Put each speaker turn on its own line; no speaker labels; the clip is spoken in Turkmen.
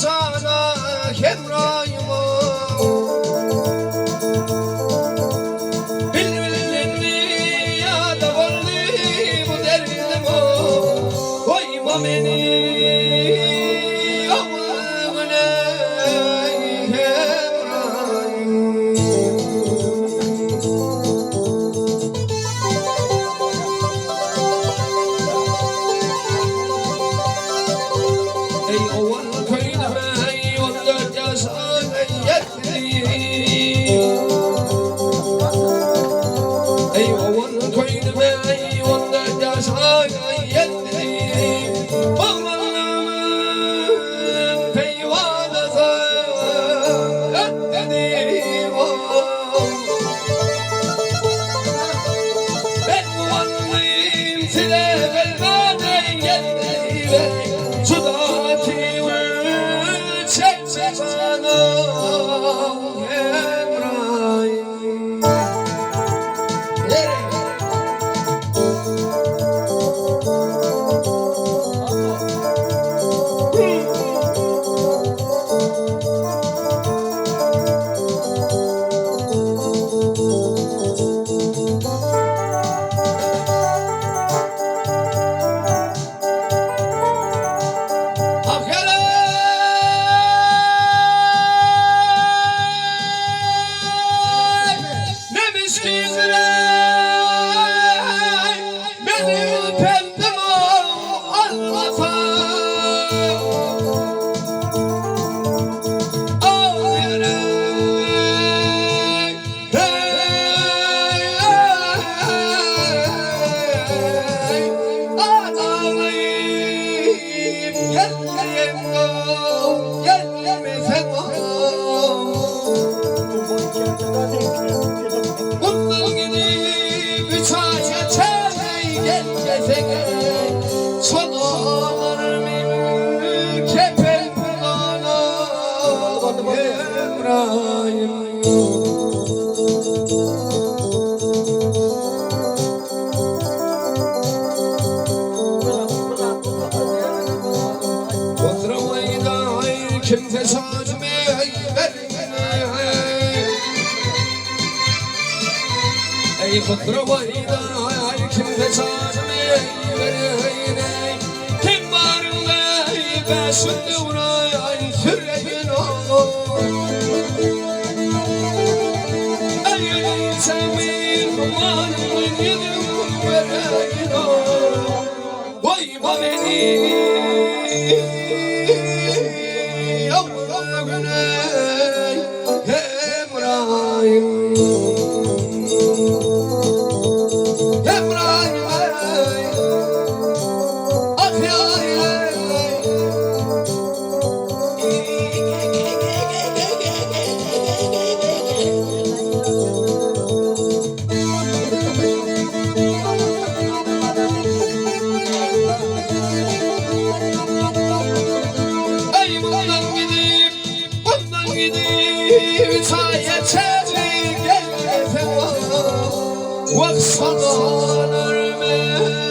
bana Hemraýym. Bilbilindi ýada boldy bu derdim, Goýma meni öňüne Hemraýym. Eý owal köýneme 14 ýaşa ýetdi. Eý owal köýneme 14 ýaşa ýetdi. Oglanlygymyň peýwanasy ötdi. Ben guwandym size gelmedi gelmedi Juda tüwi çekme bana Hemraýym. Ah hele! Ne miskinler benim pendim anlatan. Ağlayarak hey, hey, Ağlayıp gelmeyem gelmesem. Bundan gidip üç ağaca çay gelmesek Son olur kepen Hemrayim. Kimse sözüme Ey Hıdrıvayda kimse sözüme Kim varında beşin devray süreyin. Ey sevin varın yedim vereyin. Koyma beni güney Hemrayim. Hemrayim Ah ya. Ey bundan gidip bundan gidip çaya çelik gelmesem. Vak sana ölme.